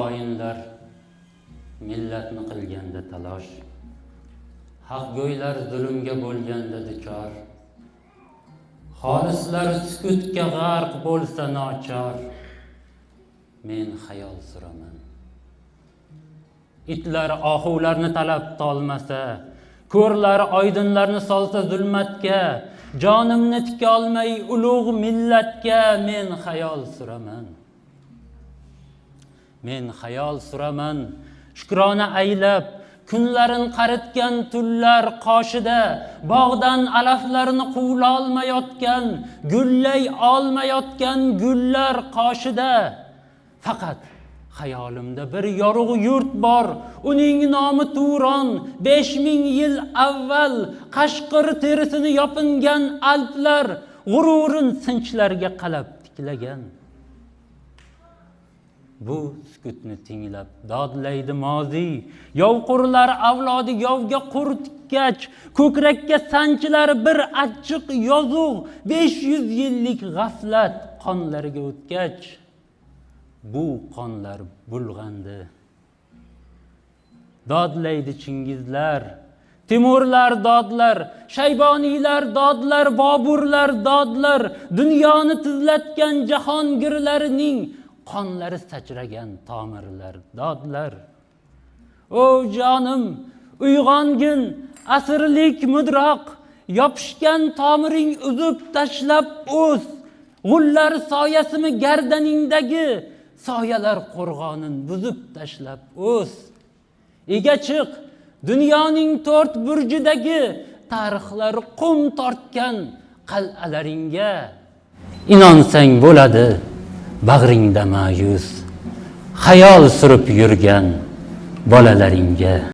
Xoinlar millatni qilganda talosh, haqgo'ylar zulmga bo'lganda duchor, xolislar sukutga g'arq bo'lsa nochor, men xayol suraman. Itlar ohularni talab tolmasa, ko'rlar oydinlarni solsa zulmatga, jonimni tikolmay ulug' millatga men xayol suraman. Men xayol suraman, shukrona aylab, kunlarin qaritgan tunlar qoshida, bog'dan alaflarni quvlolmayotgan, gullay olmayotgan gullar qoshida. Faqat xayolimda bir yorug' yurt bor, uning nomi Turon. 5000 yil avval qashqir terisini yopingan alplar g'ururin sinchlarga qalab tiklagan. Bu sukutni tinglab dodlaydi moziy. Yovqurlar avlodi yovga qur tikkach, ko'krakka sanchilar bir achchiq yozuv, 500 yillik g'aflat qonlariga o'tgach, bu qonlar bulg'andi. Dodlaydi Chingizlar, Timurlar dodlar, Shayboniylar dodlar, Boburlar dodlar, dunyoni tizlatgan jahongirlarining qonlari sachragan tomirlar dodlar. O jonim, uyg'ongin, asrlik mudroq, yopishgan tomiring uzib tashlab o's, g'ullar soyasimi gardaningdagi soyalar qo'rg'onin buzib tashlab o's. Ega chiq dunyoning to'rt burjidagi tarixlar qum tortgan qal'alaringga. Inonsang bo'ladi bag'ringda ma'yus xayol surib yurgan bolalaringga.